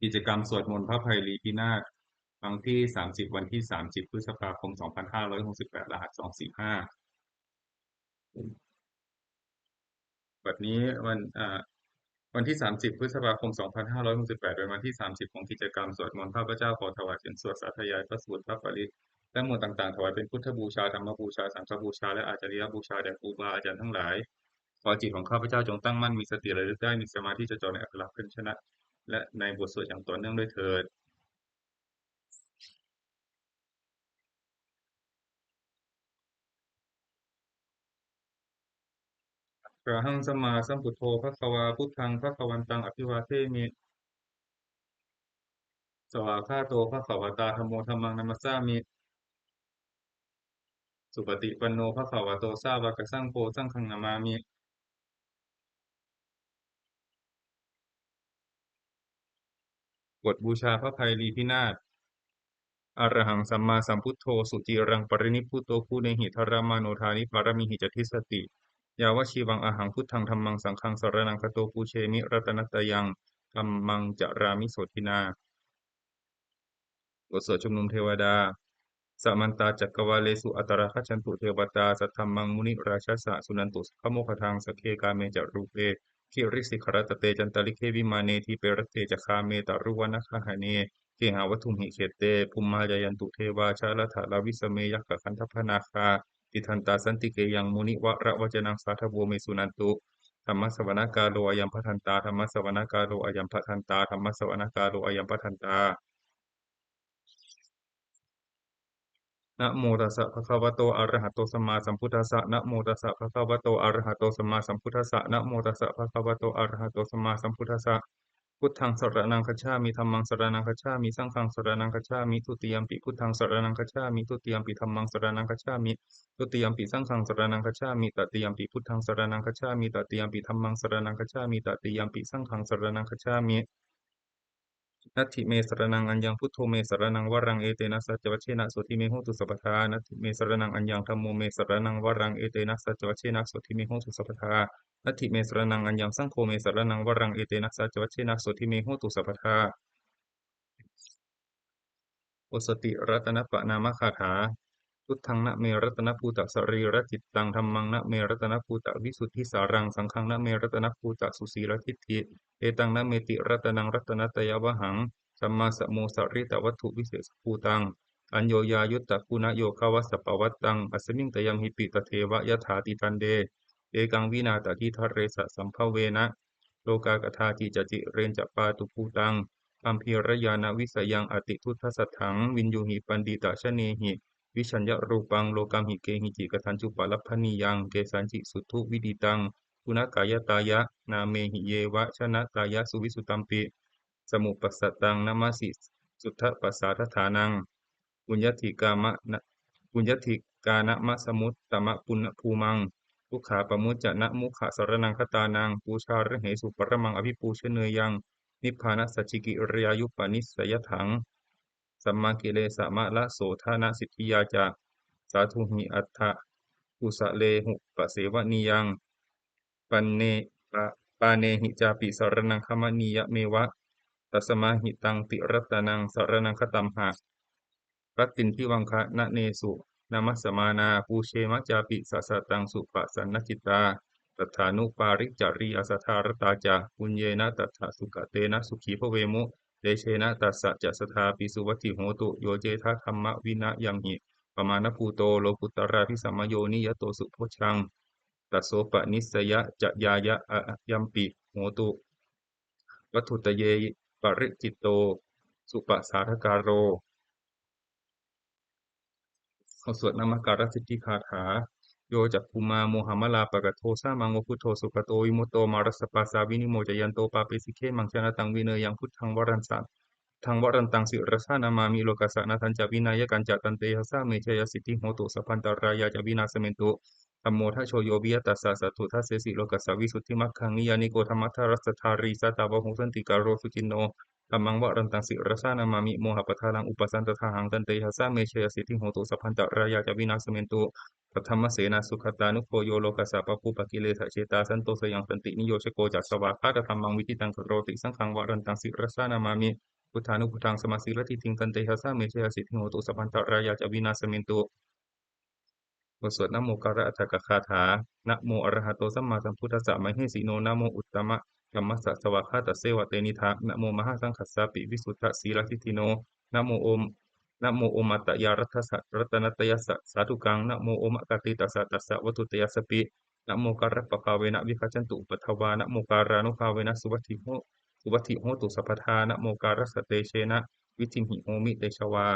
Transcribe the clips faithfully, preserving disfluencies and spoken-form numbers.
กิจกรรมสวดมนต์พระไพรีพินาศ ครั้งที่ สามสิบ วันที่ สามสิบ พฤษภาคม สองพันห้าร้อยหกสิบแปด รหัส สองสี่ห้า วันนี้วันอ่าวันที่ สามสิบ พฤษภาคม สองพันห้าร้อยหกสิบแปด เป็นวันที่ สามสิบ ของกิจกรรมสวดมนต์ ข้าพเจ้าขอถวายเสียงสวดสาธยายพระสูตรพระปริตรและมนต์ต่างๆ ถวายเป็นพุทธบูชา ธรรมบูชา สังฆบูชา และอาจาริยบูชาแด่ครูบาอาจารย์ทั้งหลาย ขอจิตของข้าพเจ้าจงตั้งมั่น มีสติระลึกได้ มีสมาธิจดจ่อในอักขระพยัญชนะ และในบทสวดอย่างต่อเนื่องด้วยเถิด Arahaṃ sammāsambuddho bhagavā, buddhaṃ bhagavantaṃ abhivādemi. Svākkhāto bhagavatā dhammo, dhammaṃ namassāmi. Supaṭipanno bhagavato sāvakasaṅgho, saṅghaṃ namāmi. บทบูชาพระไพรีพินาศ Arahaṃ sammāsambuddho suciraṃ parinibbuto, guṇehi dharamāno dāni pāramīhi ca dissati. Yāvajīvaṃ ahaṃ buddhaṃ dhammaṃ saṅghaṃ saraṇaṃ gato, pūjemi ratanattayaṃ, dhammaṃ carāmi sotthinā. บทสวดชุมนุมเทวดา Samantā cakkavāḷesu atrāgacchantu devatā, saddhammaṃ munirājassa suṇantu saggamokkhadaṃ. Sagge kāme ca rūpe girisikharataṭe cantalikkhe vimāne, dīpe raṭṭhe ca gāme taruvanagahane gehavatthumhi khette, bhummā cāyantu devā jalathalavisame yakkhagandhabbanāgā, tiṭṭhantā santike yaṃ munivaravacanaṃ sādhavo me suṇantu. Dhammassavanakālo ayambhadantā, dhammassavanakālo ayambhadantā, dhammassavanakālo ayambhadantā. Namo tassa bhagavato arahato sammāsambuddhassa. Namo tassa bhagavato arahato sammāsambuddhassa. Namo tassa bhagavato arahato sammāsambuddhassa. Buddhaṃ saraṇaṃ gacchāmi. Dhammaṃ saraṇaṃ gacchāmi. Saṅghaṃ saraṇaṃ gacchāmi. Dutiyampi buddhaṃ saraṇaṃ gacchāmi. Dutiyampi dhammaṃ saraṇaṃ gacchāmi. Dutiyampi saṅghaṃ saraṇaṃ gacchāmi. Tatiyampi buddhaṃ saraṇaṃ gacchāmi. Tatiyampi dhammaṃ saraṇaṃ gacchāmi. Tatiyampi saṅghaṃ saraṇaṃ gacchāmi. Natthi me saraṇaṃ aññaṃ, buddho me saraṇaṃ varaṃ, etena saccavajjena sotthi me hotu sabbadā. Natthi me saraṇaṃ aññaṃ, dhammo me saraṇaṃ varaṃ, etena saccavajjena sotthi me hotu sabbadā. Natthi me saraṇaṃ aññaṃ, saṅgho me saraṇaṃ varaṃ, etena saccavajjena sotthi me hotu sabbadā. บทสวดติรัตนปนามคาถา Buddhaṃ name ratanabhūtasarīracittaṃ, dhammaṃ name ratanabhūtavisuddhisāraṃ, saṅghaṃ name ratanabhūtasusīladiṭṭhi. Etaṃ nameti ratanaṃ ratanattayavhaṃ, sammāsamo sarītavatthuvise sabhūtaṃ, aññoññāyuttaguna yogavassapavattaṃ, asmiṃ tayamhipi tatheva yathāti. Khande ekaṃ vinā tadidha resasambhavena, lokā kadāci ca cireñca pātubhūtaṃ. Gambhīrañāṇavisayaṃ atiduṭṭhasatthaṃ, viññūhi paṇḍitajanehi, vijjeyya rūpaṃ lokamhi kehici, kadañcupalabhanīyaṃ kesañci suddhuviditaṃ. Guṇakāyatāya nāmehi yeva janatāya, suvissutampi samuppasattaṃ, namāsi suddhapasādaṭṭhānaṃ. Puññādhikamana-, puññādhikamanamuttamapuññabhūmaṃ, dukkhāpamuccanamukhasaraṇaṃ gatānaṃ, pūjārahesu paramaṃ abhipūjaneyyaṃ, nibbānasacchikiriyāyupanissayatthaṃ, sammākilesamālasodhanasiddhiyā ca, sādhūhi atthakusalehupasevaniyaṃ, pane-, pa-, pāṇehi cāpi saraṇaṃ gamanīyameva, tasmā hi taṃ tiratanaṃ saraṇaṃ gatamha. Rattindivaṅgananesu namassamānā, pūjema cāpi sāsataṃ supasannacitā, saddhānupāricariyā saddharatā ca, puññena tattha sukatena sukhī bhavemu, tejena tassa ca sadā pi suvatthi hotu. Yo cettha dhammavinayaṃ hi pamāṇabhūto, lokuttarābhisamayo niyato subojjhaṃ, tasopanissayañāya ayampi hotu, vatthuttaye paricitto supasādākāro. บทสวดนมการสิทธิคาถา Yo cakkhumā mohamalāpakaṭṭho, sāmaṃ va buddho sugato vimutto, mārassa pāsā vinimocayanto, pāpesi khemaṃ janataṃ vineyyaṃ, buddhaṃ varantaṃ, buddhaṃ varantaṃ sirasā namāmi, lokassa nāthañca vināyakañca, tantejasā me jayasiddhi hotu, sabbantarāyā ca vināsamentu. Dhammo dhajo yo viya tassa, satthu dassesi lokassa, visuddhimaggaṃ niyyāniko, dhammadharassa dhārī, sātāvaho santikaro, suciṇṇo dhammaṃ varantaṃ sirasā namāmi. Mohappadālaṃ upasantadāhaṃ, tantejasā me jayasiddhi hotu, sabbantarāyā ca vināsamentu. Saddhammasenā sugatānugo yo, lokassa pāpūpakilesajetā, santo sayaṃ santiniyojako ca, svākkhātadhammaṃ viditaṃ karoti. Saṅghaṃ varantaṃ sirasā namāmi, buddhānubuddhaṃ samasīladiṭṭhiṃ, tantejasā me jayasiddhi hotu, sabbantarāyā ca vināsamentu. บทสวดนโมการะอัฏฐกคาถา Namo arahato sammāsambuddhassa mahesino, namo uttamadhammassa svākkhātasseva tenidha, namo mahāsaṅghassapi visuddhasīladiṭṭhino, namo om namo omātyāraddhassa ratanattayassa sādhukaṃ, namo omakātītassa tassa vatthuttayassapi, namokārappabhāvena vigacchantu upaddavā, namokārānubhāvena suvatthi ho suvatthi hotu sabbadā, namokārassa tejena vidhimhi homi tejavā.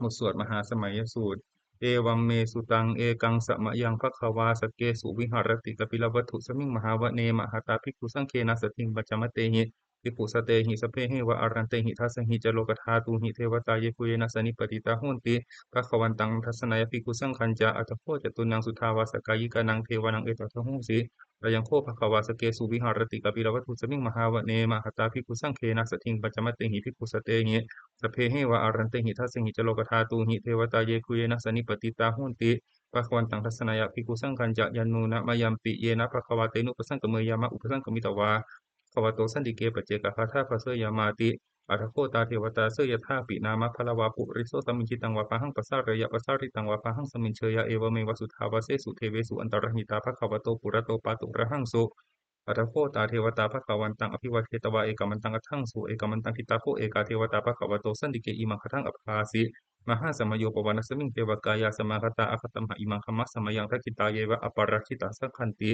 บทสวดมหาสมัยสูตร Evaṃ me sutaṃ. Ekaṃ samayaṃ bhagavā sakkesu viharati kapilavatthusmiṃ mahāvane mahatā bhikkhusaṅghena saddhiṃ pañcamattehi bhikkhusatehi sabbeheva āraṇṭehi. Dasahi ca lokadhātūhi devatā yebhuyyena sannipatitā honti bhagavantaṃ dassanāya bhikkhusaṅghañca. Atha kho catunnaṃ suddhāvāsakāyikānaṃ devānaṃ etadahosi: Ayaṃ kho bhagavā sakkesu viharati kapilavatthusmiṃ mahāvane mahatā bhikkhusaṅghena saddhiṃ pañcamattehi bhikkhusatehi sabbeheva āraṇṭehi. Dasahi ca lokadhātūhi devatā yebhuyyena sannipatitā honti bhagavantaṃ dassanāya bhikkhusaṅghañca. Yannūna mayampi yena bhagavā tenupasaṅkameyyāma, upasaṅkamitvā bhagavato santike paccekagāthā bhāseyyāmāti. Atha kho tā devatā seyyathāpi nāma balavā puriso sammiñjitaṃ vā bāhaṃ pasāreyya, pasāritaṃ vā bāhaṃ sammiñjeyya, evameva suddhāvāsesu devesu antarahitā bhagavato purato pāturahaṃsu. Atha kho tā devatā bhagavantaṃ abhivādetvā ekamantaṃ aṭṭhaṃsu. Ekamantaṃ ṭhitā kho ekā devatā bhagavato santike imaṃ gāthaṃ abhāsi: Mahāsamayo pavanasmiṃ, devakāyā samāgatā; āgatamha imaṃ dhammasamayaṃ, dakkhitāyeva aparājitasaṅghanti.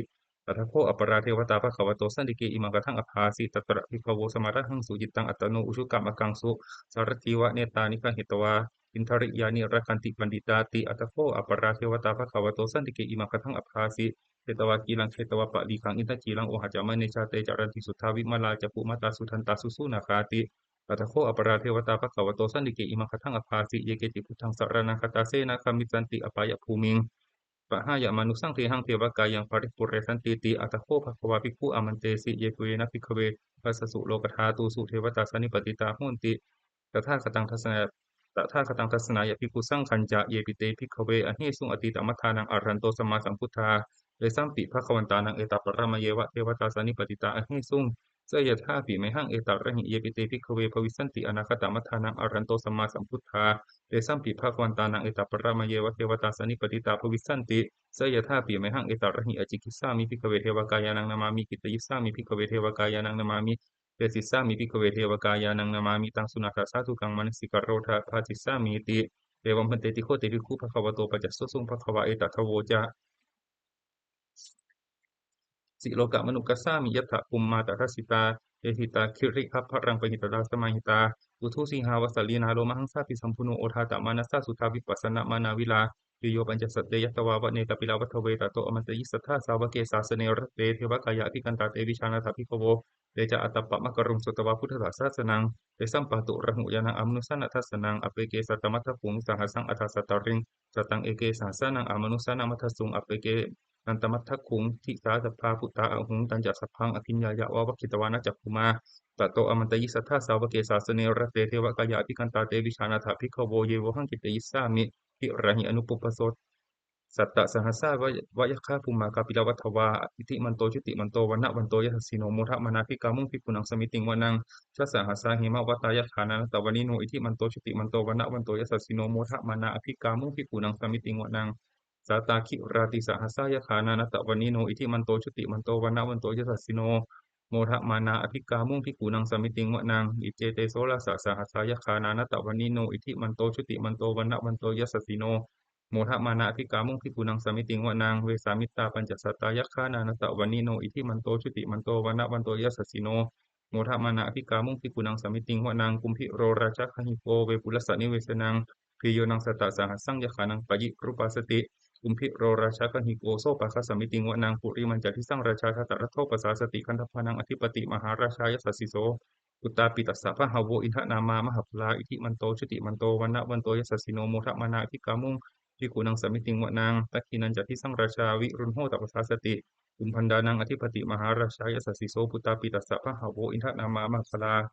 Atha kho aparā devatā bhagavato santike imaṃ gāthaṃ abhāsi: Tatra bhikkhavo samādahaṃsu, cittaṃ attano ujukamakaṃsu; sārathīva nettāni gahetvā, indriyāni rakkhanti paṇḍitāti. Atha kho aparā devatā bhagavato santike imaṃ gāthaṃ abhāsi: Chetvā khīlaṃ chetvā palighaṃ, indakhīlaṃ ohaccamanejā; te caranti suddhā vimalā, cakkhumatā sudantā susunāgāti. Atha kho aparā devatā bhagavato santike imaṃ gāthaṃ abhāsi: Ye keci buddhaṃ saraṇaṃ gatāse, na gamissanti apāyabhūmiṃ; pahāya mānusaṃ dehaṃ, devakāyaṃ paripūressantīti. Atha kho bhagavā bhikkhū āmantesi: Yebhuyyena bhikkhave dasasu lokadhātūsu devatā sannipatitā honti tathāgataṃ dassanāya, tathāgataṃ dassanāya bhikkhusaṅghañca. Yepi te bhikkhave ahesuṃ atītamaddhānaṃ arahanto sammāsambuddhā, tesampi bhagavantānaṃ etaparamāyeva devatā sannipatitā ahesuṃ, seyyathāpi mayhaṃ etarahi. Yepi te bhikkhave bhavissanti anāgatamaddhānaṃ arahanto sammāsambuddhā, tesampi bhagavantānaṃ etaparamāyeva devatā sannipatitā bhavissanti, seyyathāpi mayhaṃ etarahi. Ācikkhissāmi bhikkhave devakāyānaṃ nāmāni, kittayissāmi bhikkhave devakāyānaṃ nāmāni, desissāmi bhikkhave devakāyānaṃ nāmāni. Taṃ suṇātha sādhukaṃ manasikarotha bhāsissāmīti. Evaṃ bhanteti kho te bhikkhū bhagavato paccassosuṃ. Bhagavā etadavoca: Silokamanukassāmi, yattha bhummā tadassitā; te sitā girigabbharaṃ, pahitattā samāhitā. Puthū sīhāva sallīnā, lomahaṃsābhisambhuno; odātamanasā suddhā, vippasannamanāvilā. Bhiyyo pañcasate ñatvā, vane kāpilavatthave; tato āmantayī satthā, sāvake sāsane rate. Devakāyā abhikkantā, te vijānātha bhikkhavo. Te ca ātappamakaruṃ, sutvā buddhassa sāsanaṃ; tesampāturahu ñāṇaṃ, amanussāna dassanaṃ. Appeke satamaddakkhuṃ, sahassaṃ atha sattariṃ; sataṃ eke sahassānaṃ, amanussānamaddasuṃ. Appekenantamaddakkhuṃ, disā sabbā phuṭā ahuṃ; tañca sabbaṃ abhiññāya, vavakkhitvāna cakkhumā. Tato āmantayī satthā, sāvake sāsane rate. Devakāyā abhikkantā, te vijānātha bhikkhavo; ye vohaṃ kittayissāmi, girāhi anupubbaso. Sattasahassā va yakkhā, bhummā kāpilavatthavā; iddhimanto jutimanto, vaṇṇavanto yasassino; modamānā abhikkāmuṃ, bhikkhūnaṃ samitiṃ vanaṃ. Chasahassā hemavatā, yakkhā nānattavaṇṇino; iddhimanto jutimanto, vaṇṇavanto yasassino; modamānā abhikkāmuṃ, bhikkhūnaṃ samitiṃ vanaṃ. Sātāgirā tisahassā, yakkhā nānattavaṇṇino; iddhimanto jutimanto, vaṇṇavanto yasassino; modamānā abhikkāmuṃ, bhikkhūnaṃ samitiṃ vanaṃ. Iccete soḷasasahassā, yakkhā nānattavaṇṇino; iddhimanto jutimanto, vaṇṇavanto yasassino; modamānā abhikkāmuṃ, bhikkhūnaṃ samitiṃ vanaṃ. Vessāmittā pañcasatā, yakkhā nānattavaṇṇino; iddhimanto jutimanto, vaṇṇavanto yasassino; modamānā abhikkāmuṃ, bhikkhūnaṃ samitiṃ vanaṃ. Kumbhīro rājagahiko, vepullassa nivesanaṃ; bhiyyo naṃ satasahassaṃ, yakkhānaṃ payirupāsati; kumbhīro rājagahiko, sopāga samitiṃ vanaṃ. Purimañca disaṃ rājā, dhataraṭṭho pasāsati; gandhabbānaṃ ādhipati, mahārājā yasassi so. Puttāpi tassa bahavo, indanāmā mahabbalā; iddhimanto jutimanto, vaṇṇavanto yasassino; modamānā abhikkāmuṃ, bhikkhūnaṃ samitiṃ vanaṃ. Dakkhiṇañca disaṃ rājā, virūḷho tappasāsati; Kumbhaṇḍānaṃ adhipati mahārājā yasassi so. Puttāpi tassa bahavo indanāmā mahabbalā,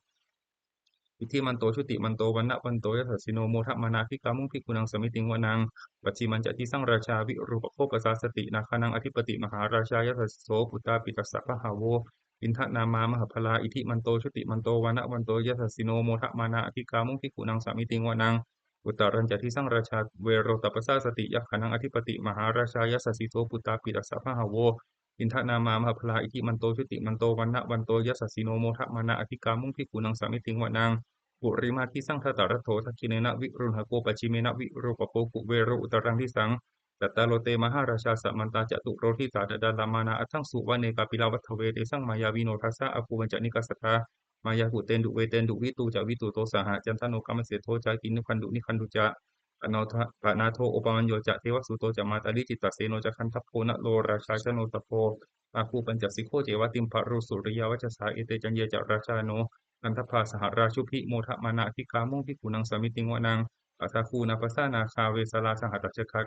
iddhimanto jutimanto vaṇṇavanto yasassino, modamānā abhikkāmuṃ bhikkhūnaṃ samitiṃ vanaṃ. Pacchimañca disaṃ rājā virūpakkho pasāsati, nāgānaṃ adhipati mahārājā yasassi so. Puttāpi tassa bahavo indanāmā mahabbalā, iddhimanto jutimanto vaṇṇavanto yasassino, modamānā abhikkāmuṃ bhikkhūnaṃ samitiṃ vanaṃ. Uttarañca disaṃ rājā kuvero tappasāsati, yakkhānaṃ adhipati mahārājā yasassi so. Puttāpi tassa bahavo indanāmā mahabbalā, iddhimanto jutimanto vaṇṇavanto yasassino, modamānā abhikkāmuṃ bhikkhūnaṃ samitiṃ vanaṃ. Purimaṃ disaṃ dhataraṭṭho, dakkhiṇena virūḷhako, pacchimena virūpakkho kuvero uttaraṃ disaṃ. Cattāro te mahārājā samantā caturo disā, daddallamānā aṭṭhaṃsu vane kāpilavatthave. Tesaṃ māyāvino dāsā āgū vañcanikā saṭhā, māyā kuṭeṇḍu veṭeṇḍu viṭū ca viṭuṭo saha, candano kāmaseṭṭho ca kinnughaṇḍu nighaṇḍu ca, panādo opamañño ca devasūto ca mātali, cittaseno ca gandhabbo naḷo rājā janosabho, āgū pañcasikho ceva timbarū suriyavacchasā. Ete caññe ca rājāno gandhabbā saha rājubhi, modamānā abhikkāmuṃ bhikkhūnaṃ samitiṃ vanaṃ. Athāgū nābhasā nāgā vesālā sahatacchakā,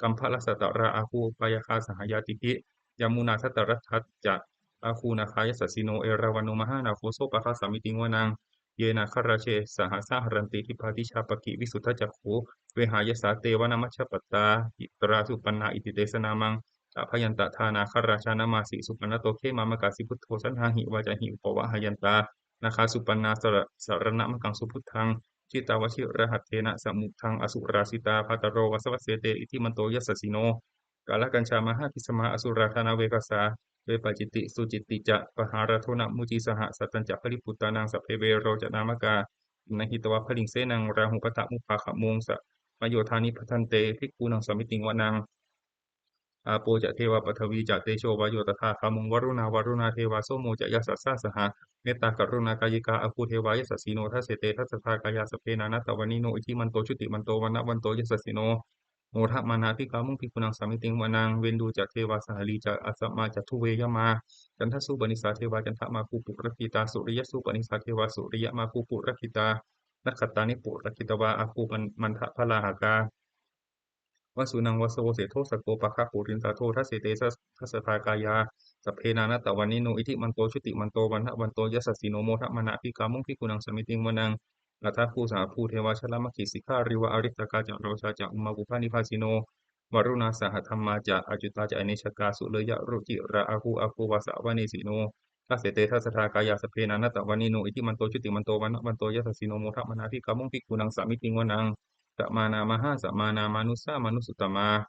kambalassatarā āgū pāyāgā saha ñātibhi, yāmunā dhataraṭṭhā ca āgū nāgā yasassino, erāvaṇo mahānāgo sopāga samitiṃ vanaṃ. Ye nāgarāje sahasā haranti, dibbā dijā pakkhi visuddhacakkhū, vehāyasā te vanamajjhapattā, citrā supaṇṇā iti tesa nāmaṃ. Abhayantadā nāgarājānamāsi, supaṇṇato khemamākāsi buddho, saṇhāhi vācāhi upavhayantā nāgā supaṇṇā saraṇamakaṃsu buddhaṃ. Jitā vajirahatthena samuddaṃ asurā sitā, bhātaro vāsavassete iddhimanto yasassino, kālakañjā mahābhismā asurā dānaveghasā, vepacitti sucitti ca pahārādo namucī saha, satañca baliputtānaṃ sabbe verocanāmakā, sannayhitvā baliṃ senaṃ rāhubhaddamupāgamuṃ, samayodāni bhaddante bhikkhūnaṃ samitiṃ vanaṃ. Āpo ca devā paṭhavī ca tejo vāyo tadāgamuṃ, varuṇā vāruṇā devā somo ca yasasā saha, mettākaruṇākāyikā āgū devā yasassino, dasete dasadhā kāyā sabbe nānattavaṇṇino, iddhimanto jutimanto vaṇṇavanto yasassino, modamānā abhikkāmuṃ bhikkhūnaṃ samitiṃ vanaṃ. Veṇḍū ca devā sahalī ca asamā ca duve yamā, candassūpanisā devā candamāgū purakkhitā, suriyassūpanisā devā suriyamāgū purakkhitā, nakkhattāni purakkhitvā āgū mandavalāhakā, vasūnaṃ vāsavo seṭṭho sakkopāga purindado, dasete dasadhā kāyā sabbe nānattavaṇṇino, iddhimanto jutimanto vaṇṇavanto yasassino, modamānā abhikkāmuṃ bhikkhūnaṃ samitiṃ vanaṃ. Athāgū sahabhū devā jalamaggisikhāriva, ariṭṭhakā ca rojā ca ummāpupphanibhāsino, varuṇā sahadhammā ca accutā ca anejakā, sūleyyarucirā āgū āgū vāsavanesino, dasete dasadhā kāyā sabbe nānattavaṇṇino, iddhimanto jutimanto vaṇṇavanto yasassino, modamānā abhikkāmuṃ bhikkhūnaṃ samitiṃ vanaṃ. Samānā mahāsamānā mānusā mānusuttamā,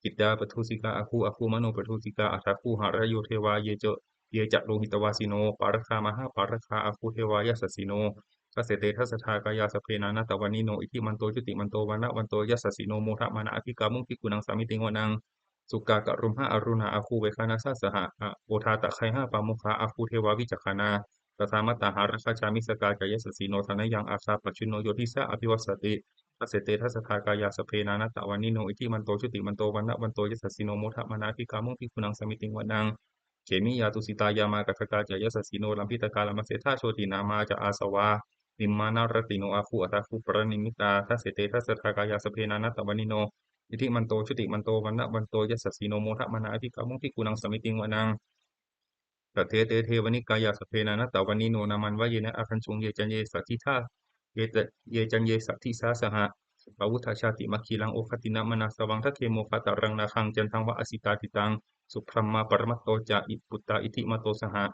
khiḍḍāpadūsikā āgū āgū manopadūsikā, athāgū harayo devā ye ca lohitavāsino, pāragā mahāpāragā āgū devā yasassino, dasete dasadhā kāyā sabbe nānattavaṇṇino, iddhimanto jutimanto vaṇṇavanto yasassino, modamānā abhikkāmuṃ bhikkhūnaṃ samitiṃ vanaṃ. Sukkā karumhā aruṇā āgū veghanasā saha, odātagayhā pāmokkhā āgū devā vicakkhaṇā, sadāmattā hāragajā missakā ca yasassino, thanayaṃ āgā pajjunno yo disā abhivassati, dasete dasadhā kāyā sabbe nānattavaṇṇino, iddhimanto jutimanto vaṇṇavanto yasassino, modamānā abhikkāmuṃ bhikkhūnaṃ samitiṃ vanaṃ. Khemiyā tusitā yāmā kaṭṭhakā ca yasassino, lambītakā lāmaseṭṭhā jotināmā ca āsavā, nimmānaratino āgū athāgū paranimmitā, dasete dasadhā kāyā sabbe nānattavaṇṇino, iddhimanto jutimanto vaṇṇavanto yasassino, modamānā abhikkāmuṃ bhikkhūnaṃ samitiṃ vanaṃ. Saṭṭhete devanikāyā sabbe nānattavaṇṇino, nāmanvayena āgañchuṃ ye caññe sadisā, ye ca- ye caññe sadisā saha, pavutthajātimakhilaṃ oghatiṇṇamanāsavaṃ, dakkhemoghataraṃ nāgaṃ candaṃva asitātitaṃ, subrahmā paramatto ca i- puttā iddhimato saha,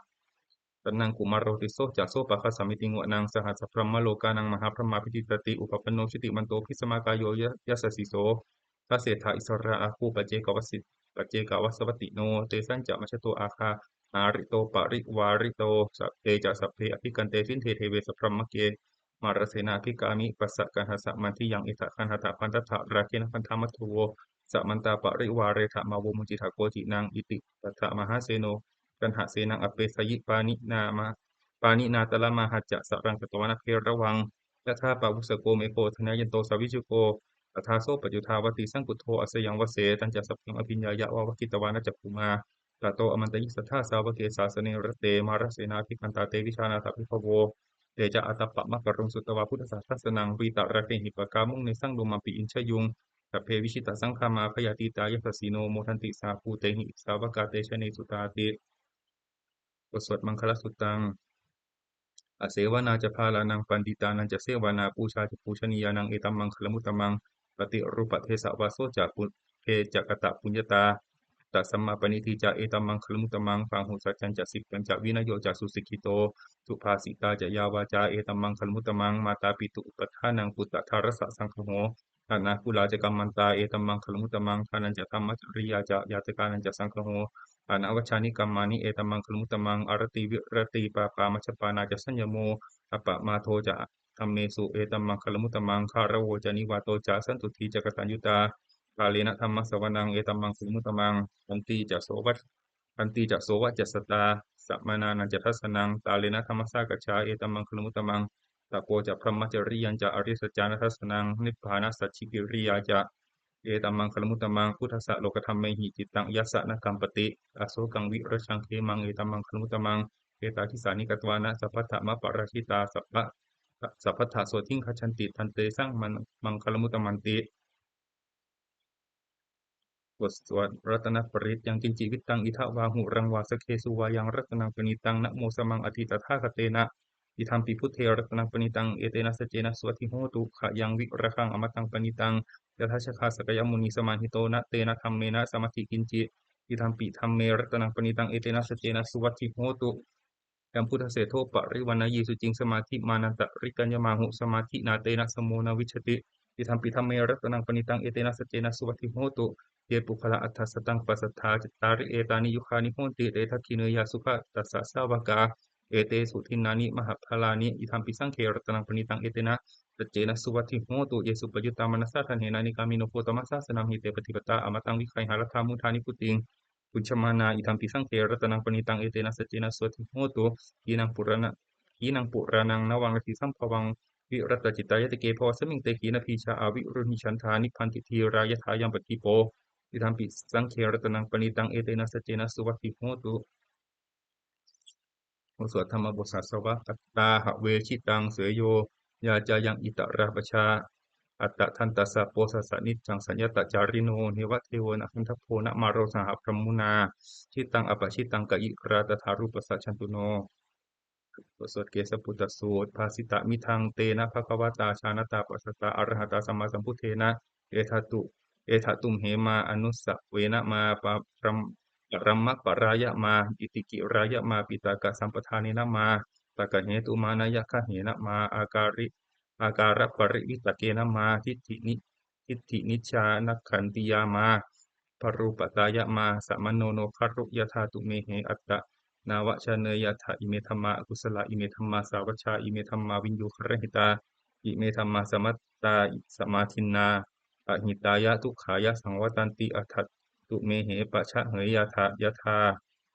sanaṅkumāro tisso ca sopāga samitiṃ vanaṃ. Sahassabrahmalokānaṃ mahābrahmābhitiṭṭhati, upapanno jutimanto bhismākāyo ya- yasassi so, dasettha issarā āgū paccekavassi- paccekavasavattino, tesañca majjhato āgā hārito parivārito, sa- te ca sabbe abhikkante, sinde deve sabrahmake, mārasenā abhikkāmi, passa kaṇhassa mandiyaṃ, etha gaṇhatha bandhatha, rāgena bandhamatthu vo, samantā parivāretha, mā vo muñcittha koci naṃ. Iti tattha mahāseno kaṇhasenaṃ apesayi, pāṇinā ma- pāṇinā talamāhacca, saraṃ katvāna bheravaṃ, yathā pāvussako megho, thanayanto savijjuko, tadā so paccudāvatti saṅkuddho asayaṃvase. Tañca sabbaṃ abhiññāya vavakkhitvāna cakkhumā, tato āmantayi satthā sāvake sāsane rate, mārasenā abhikkantā te vijānātha bhikkhavo, te ca ātappamakaruṃ sutvā buddhassa sāsanaṃ, vītarāgehi pakkāmuṃ nesaṃ lomampi iñjayuṃ, Sabbe vijitasaṅgāmā bhayātītā yasassino modanti saha bhūtehi sāvakā te janesutāti. บทสวดมังคลสุตตัง Asevanā ca bālānaṃ paṇḍitānañca sevanā pūjā ca pūjanīyānaṃ etam maṅgalamuttamaṃ. Paṭirūpadesavāso ca pubbe ca katapuññatā attasammāpaṇidhi ca etam maṅgalamuttamaṃ. Bāhusaccañca sippañca vinayo ca susikkhito subhāsitā ca yā vācā etam maṅgalamuttamaṃ. Mātāpituupaṭṭhānaṃ puttadārassa saṅgaho anākulā ca kammantā etam maṅgalamuttamaṃ. Dānañca dhammacariyā ca ñātakānañca saṅgaho anavajjāni kammāni etam maṅgalamuttamaṃ. Āratī viratī pāpā majjapānā ca saññamo appamādo ca dhammesu etam maṅgalamuttamaṃ. Gāravo ca nivāto ca santuṭṭhī ca kataññutā kālena dhammassavanaṃ etam maṅgalamuttamaṃ. Khantī ca sovac khantī ca sovacassatā samaṇānañca dassanaṃ kālena dhammasākacchā etam maṅgalamuttamaṃ. Tapo ca brahmacariyañca ariyasaccāna dassanaṃ nibbānasacchikiriyā ca etam maṅgalamuttamaṃ. Phuṭṭhassa lokadhammehi cittaṃ ayassa na kampati asokaṃ virajaṃ khemaṃ etam maṅgalamuttamaṃ. Etādisāni katvāna sabbatthamaparājitā sabba sabbattha sotthiṃ gacchanti tantesaṃ maṅ- maṅgalamuttamanti. บทสวดรัตนปริตร Yaṅkiñci vittaṃ idha vā huraṃ vā saggesu vā yaṃ ratanaṃ paṇītaṃ na no samaṃ atthi tathāgatena idampi buddhe ratanaṃ paṇītaṃ etena saccena suvatthi hotu. Khayaṃ virāgaṃ amataṃ paṇītaṃ yadajjhagā sakyamunī samāhito na tena dhammena samatthi kiñci idampi dhamme ratanaṃ paṇītaṃ etena saccena suvatthi hotu. Yambuddhaseṭṭho parivaṇṇayī suciṃ samādhimānantarikaññamāhu samādhinā tena samo na vijjati idampi dhamme ratanaṃ paṇītaṃ etena saccena suvatthi hotu. Ye puggalā aṭṭha sataṃ pasatthā cattāri etāni yugāni honti te dakkhiṇeyyā sugatassa sāvakā etesu dinnāni mahapphalāni idampi saṅghe ratanaṃ paṇītaṃ etena saccena suvatthi hotu. Ye suppayuttā manasā daḷhena nekkhamino gotamasāsanamhi te pattipattā amataṃ vigayha laddhā mudhā nibbutiṃ bhuñjamānā idampi saṅghe ratanaṃ paṇītaṃ etena saccena suvatthi hotu. Khīṇaṃ purāṇa khīṇaṃ purāṇaṃ navaṃ natthi sambhavaṃ virattacittāyatike bhavasmiṃ te khīṇabījā avirūḷhichandā nibbanti dhīrā yathāyampadīpo idampi saṅghe ratanaṃ paṇītaṃ etena saccena suvatthi hotu. บทสวดธรรมบทสาสวะ Attāhave jitaṃ seyyo yācāyaṃ itarā pajā attadantassa posassa niccaṃ saññatacārino neva devo na gandhabbo na māro saha brahmunā jitaṃ apajitaṃ kayirā tathārūpassa jantuno. บทสวดเกสปุตตสูตร Bhāsitamidaṃ tena bhagavatā jānatā passatā arahatā sammāsambuddhena etha tu etha tumhe mā anusavena mā param parammaparāya mā itikirāya mā piṭakasampadānena mā takahetumānāyagahena mā ākāri ākāraparivitakena mā diṭṭhini diṭṭhinicchanakkhattiyā mā barūpatāya mā samāno no garu yathā tumhe attanāvacaneyyattha ime dhammā akusalā ime dhammā sāvajjā ime dhammā viññūgarahitā ime dhammā samattā samādinnā ahitāya dukkhāya saṃvattanti atha tumhe pajaheyyattha yathā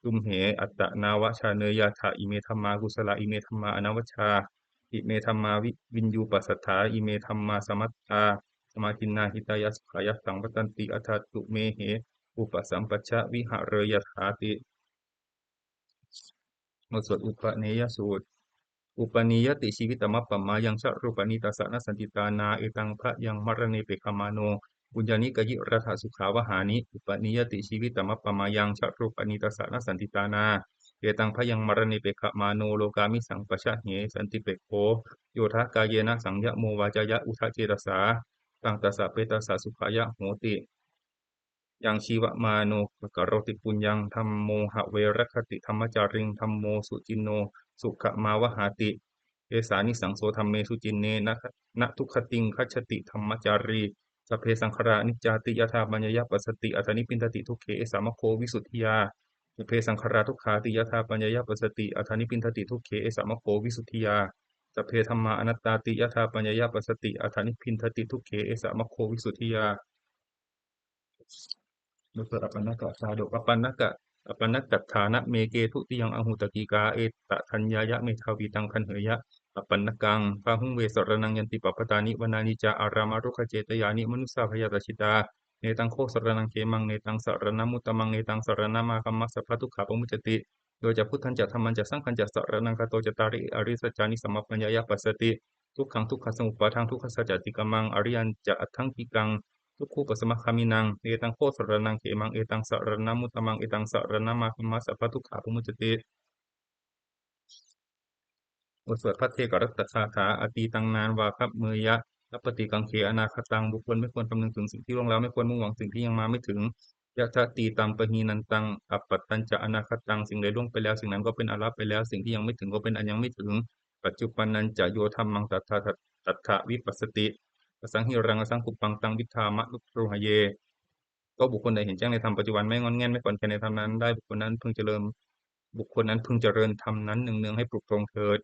tumhe attanāvacaneyyattha ime dhammā kusalā ime dhammā anavajjā ime dhammā vi- viññūpasaṭṭhā ime dhammā samattā samādinnā hitāya sukhāya saṃvattanti atha tumhe upasampajja vihareyyathāti. บทสวดอุปเนยสูตร Upanīyati jīvitamappamāyaṃ ca rūpāni tassa na santi tāṇā etaṃ bhayaṃ maraṇe pekkhamāno puññāni kayirātha sukhāvahāni. Upanīyati jīvitamappamāyaṃ ca rūpāni tassa na santi tāṇā etaṃ bhayaṃ maraṇe pekkhamāno lokāmisaṃ pajahhe santipekkho yodha kāyena saṃyamo vācāya uda cetasā taṃ tassa petassa sukhāya hoti. Yaṃ jīvamāno karoti puññaṃ dhammo have rakkhati dhammacāriṃ dhammo suciṇṇo sukhamāvahāti. Esānisaṃso dhamme suciṇṇe na na duggatiṃ gacchati dhammacārī. Sabbe saṅkhārā aniccāti yadā paññāya passati atha nibbindati dukkhe esa maggo visuddhiyā. Sabbe saṅkhārā dukkhāti yadā paññāya passati atha nibbindati dukkhe esa maggo visuddhiyā. Sabbe dhammā anattāti yadā paññāya passati atha nibbindati dukkhe esa maggo visuddhiyā. บทสวดอัปปนากชาดก Appanaka appanakaṭṭhānameke dutiyaṃ ahuttakikā etaññāya medhāvī taṃ gaṇheyya appanakaṃ. Bahū ve saraṇaṃ yanti pabbatāni vanāni ca ārāmarukkhacetyāni manussā bhayātajitā netaṃ kho saraṇaṃ khemaṃ netaṃ saraṇamuttamaṃ etaṃ saraṇamāgamma sabbadukkhā pamuccati. Yo ca buddhañca dhammañca saṅghañca saraṇaṃ gato cattāri ariyasaccāni samappaññāya passati dukkhaṃ dukkhasamuppādaṃ dukkhassa ca atikkamaṃ ariyañca aṭṭhaṅgikaṃ dukkhūpasamagāminam. Etaṃ kho saraṇaṃ khemaṃ, etaṃ saraṇamuttamaṃ, etaṃ saraṇamāgamma, sabbadukkhā pamuccati. บทสวดภัทเทกรัตตคาถา Atītaṃ nānvāgameyya nappaṭikaṅkhe anāgataṃ. บุคคลไม่ควรคำนึงถึงสิ่งที่ล่วงแล้ว ไม่ควรมุ่งหวังสิ่งที่ยังมาไม่ถึง Yadatītaṃ pahīnantaṃ appattañca anāgataṃ. สิ่งใดล่วงไปแล้ว สิ่งนั้นก็เป็นอันละไปแล้ว สิ่งที่ยังไม่ถึงก็เป็นอันยังไม่ถึง Paccuppannañca yo dhammaṃ tattha tattha vipassati, asaṃhiraṃ asaṅkuppaṃ taṃ viddhā manubrūhaye. ก็บุคคลใดเห็นแจ้งในธรรมปัจจุบัน ไม่ง่อนแง่น ไม่คลอนแคลนในธรรมนั้นได้ บุคคลนั้นพึงเจริญ บุคคลนั้นพึงเจริญธรรมนั้นเนืองๆ ให้ปลุกปลงเถิด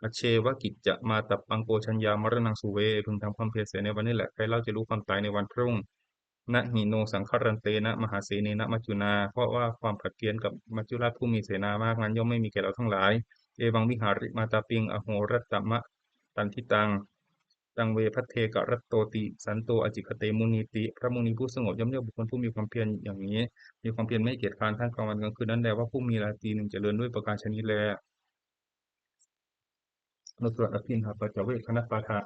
Ajjeva kiccamātappaṃ ko jaññā maraṇaṃ suve. พึงทำความเพียรเสียในวันนี้แหละ ใครเล่าจะรู้ความตายในวันพรุ่ง Na hi no saṅgarantena mahāsenena maccunā. เพราะว่าความผัดเพี้ยนกับมัจจุราชผู้มีเสนามากนั้นย่อมไม่มีแก่เราทั้งหลาย Evaṃ vihārimātāpiṃ ahorattamatanditaṃ, taṃ ve bhaddekarattoti santo ācikkhate munīti. พระมุนีผู้สงบย่อมเรียกบุคคลผู้มีความเพียรอย่างนี้ มีความเพียรไม่เกียจคร้านทั้งกลางวันกลางคืนนั้นแล ว่าผู้มีราตรีหนึ่งเจริญ ด้วยประการฉะนี้แล บทสวดอภิณหปัจจเวกขณปาฐะ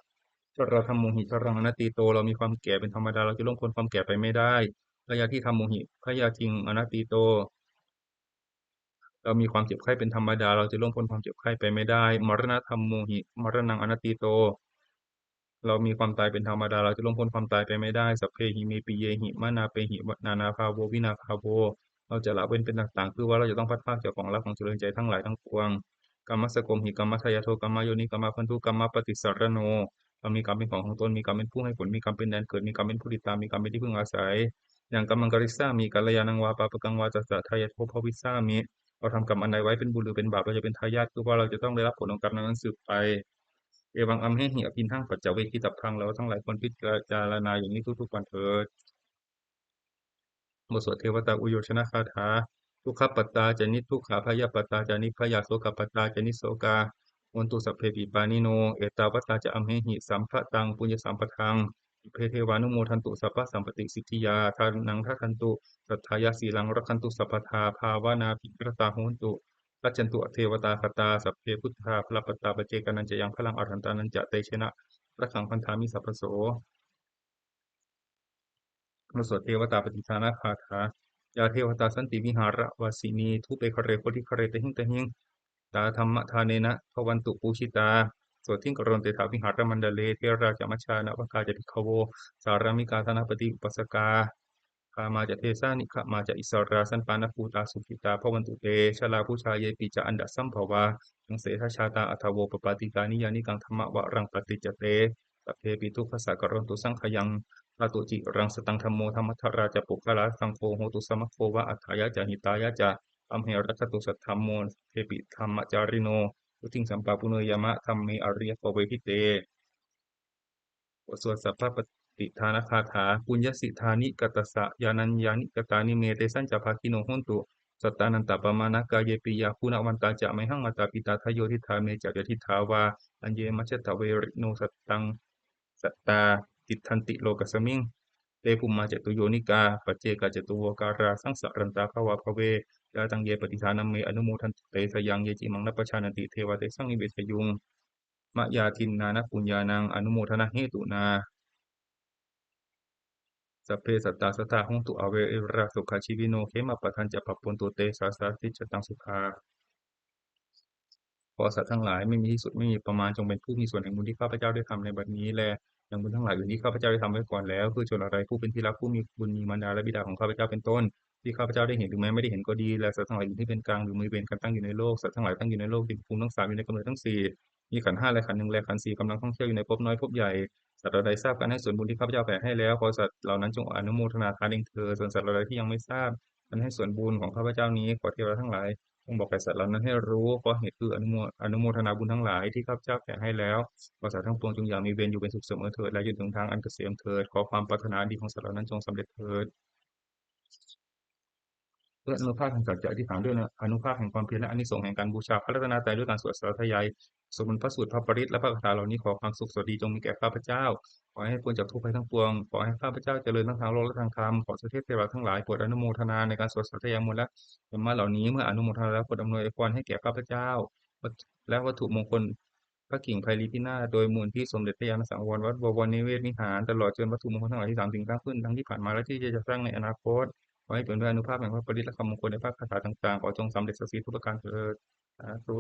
Jarādhammomhi jaraṃ anatīto. เรามีความแก่เป็นธรรมดา เราจะล่วงพ้นความแก่ไปไม่ได้ Byādhidhammomhi byādhiṃ anatīto. เรามีความเจ็บไข้เป็นธรรมดา เราจะล่วงพ้นความเจ็บไข้ไปไม่ได้ Maraṇadhammomhi maraṇaṃ anatīto. เรามีความตายเป็นธรรมดา เราจะล่วงพ้นความตายไปไม่ได้ Sabbehi me piyehi manāpehi nānābhāvo vinābhāvo. เราจะละเว้นเป็นต่างๆ คือว่าเราจะต้องพลัดพรากจากของรักของเจริญใจทั้งหลายทั้งปวง Kammassakomhi kammadāyādo kammayoni kammabandhu kammapaṭisaraṇo. เรามีกรรมเป็นของของตน มีกรรมเป็นผู้ให้ผล มีกรรมเป็นแดนเกิด มีกรรมเป็นผู้ติดตาม มีกรรมเป็นที่พึ่งอาศัย Yaṃ kammaṃ karissāmi kalyāṇaṃ vā pāpakaṃ vā tassa dāyādo bhavissāmi. เราทำกรรมอันใดไว้ เป็นบุญหรือเป็นบาป เราจะเป็นทายาท คือว่าเราจะต้องได้รับผลของกรรมนั้นๆ สืบไป Evaṃ amhehi abhiṇhaṃ paccavekkhitabbaṃ. เราทั้งหลายควรพิจารณาอย่างนี้ทุกๆ วันเถิด บทสวดเทวตาอุยโยชนคาถา Dukkhappattā ca niddukkhā bhayappattā ca nibbhayā sokappattā ca nissokā hontu sabbepi pāṇino. Ettāvatā ca amhehi sambhataṃ puññasampadaṃ sabbe devānumodantu sabbasampattisiddhiyā. Dānaṃ dadantu saddhāya sīlaṃ rakkhantu sabbadā bhāvanābhiratā hontu gacchantu devatāgatā. Sabbe buddhā balappattā paccekānañca yaṃ balaṃ arahantānañca tejena rakkhaṃ bandhāmi sabbaso. บทสวดเทวตาปฏิทานคาถา Yā devatā santi vihāravāsinī thūpe ghare bodhighare tahiṃ tahiṃ, tā dhammadānena bhavantu pūjitā, sotthiṃ karontedha vihāramaṇḍale. Therā ca majjhā navakā ca bhikkhavo, sārāmikā dānapatī upāsakā, gāmā ca desā nigamā ca issarā, sappāṇabhūtā sukhitā bhavantu te. Jalābujā yepi ca aṇḍasambhavā, saṃsedajātā athavopapātikā, niyyānikaṃ dhammavaraṃ paṭicca te, sabbepi dukkhassa karontu saṅkhayaṃ. Ṭhātu ciraṃ sataṃ dhammo, dhammaddharā ca puggalā, saṅgho hotu samaggo va, atthāya ca hitāya ca. Amhe rakkhatu saddhammo, sabbepi dhammacārino, vuḍḍhiṃ sampāpuṇeyyāma, dhamme ariyappavedite. บทสวดสัพพปฏิทานคาถา Puññassidāni katassa yānaññāni katāni me, tesañca bhāgino hontu sattānantappamāṇakā. Yepi yā guṇavantā ca mayhaṃ mātā pitā, adāyo diṭṭhā me ca yadiṭṭhā vā, aññe majjhattā verino sattā tiṭṭhanti lokasmiṃ, te bhummā catuyonikā paccekacatuvokārā, saṃsarantā bhavābhave, yā taṃ ye paṭidānaṃ me anumodantu te sayaṃ. Ye cimaṃ na pajānanti devā tesaṃ niveseyuṃ, mayā dinnāna puññānaṃ anumodanāhetunā sabbe sattā sadā hontu averā, sukhajīvino khemappadañca pabbavantu te, sāsā sijjhataṃ sukhaṃ. ขอสัตว์ทั้งหลายไม่มีที่สุดไม่มีประมาณ จงเป็นผู้มีส่วนแห่งบุญที่ข้าพเจ้าได้ทำในบัดนี้ และแห่งบุญทั้งหลายอื่นที่ข้าพเจ้าได้ทำไว้ก่อนแล้ว คือชนเหล่าใดผู้เป็นที่รัก ผู้มีบุญ มีมารดาและบิดาของข้าพเจ้าเป็นต้น ที่ข้าพเจ้าได้เห็นหรือแม้ไม่ได้เห็นก็ดี และสัตว์ทั้งหลายอื่นที่เป็นกลางหรือมีเวรกันตั้งอยู่ในโลก สัตว์ทั้งหลายตั้งอยู่ในโลก เจ็ดภูมิทั้งสาม อยู่ในกำเนิดทั้งสี่ มีขันธ์ห้าและขันธ์หนึ่งและขันธ์สี่ กำลังท่องเที่ยวอยู่ในภพน้อยภพใหญ่ สัตว์เหล่าใดทราบการให้ส่วนบุญที่ข้าพเจ้าแผ่ให้แล้ว ขอสัตว์เหล่านั้นจงอนุโมทนาทานเองเถิด ส่วนสัตว์เหล่าใดที่ยังไม่ทราบการให้ส่วนบุญของข้าพเจ้านี้ ขอเทวดาทั้งหลายจงบอกแก่สัตว์เหล่านั้นให้รู้ เพราะเหตุคืออนุโม อนุโมทนาบุญทั้งหลายที่ข้าพเจ้าแผ่ให้แล้ว ขอสัตว์ทั้งปวงจงอย่ามีเวร อยู่เป็นสุขเสมอเถิด และอยู่ถึงทางอันเกษมเถิด ขอความปรารถนาอันดีของสัตว์เหล่านั้นจงสำเร็จเถิด ด้วยอานุภาพแห่งสัจจะอธิษฐาน ด้วยอานุภาพแห่งความเพียร และอานิสงส์แห่งการบูชาพระรัตนตรัย ด้วยการสวดสาธยายสวดมนต์พระสูตร พระปริตร และพระคาถาเหล่านี้ ขอความสุขสวัสดีจงมีแก่ข้าพเจ้า ขอให้พ้นจากทุกข์ภัยทั้งปวง ขอให้ข้าพเจ้าเจริญทั้งทางโลกและทางธรรม ขอเทพเทวาทั้งหลายโปรดอนุโมทนาในการสวดสาธยายมนต์และธรรมะเหล่านี้ เมื่ออนุโมทนาแล้วโปรดอำนวยอวยพรให้แก่ข้าพเจ้า และวัตถุมงคล พระกิ่งไพรีพินาศ โดยมูลที่สมเด็จพระญาณสังวรวัดบวรนิเวศวิหาร ตลอดจนวัตถุมงคลทั้งหลายที่สามสิ่งสร้างขึ้น ทั้งที่ผ่านมาและที่จะสร้างในอนาคต ขอให้เป็นด้วยอานุภาพแห่งพระปริตรคำมงคลในพระคาถาต่างๆ ขอจงสำเร็จศักดิ์สิทธิ์ทุกประการเทอญ สาธุ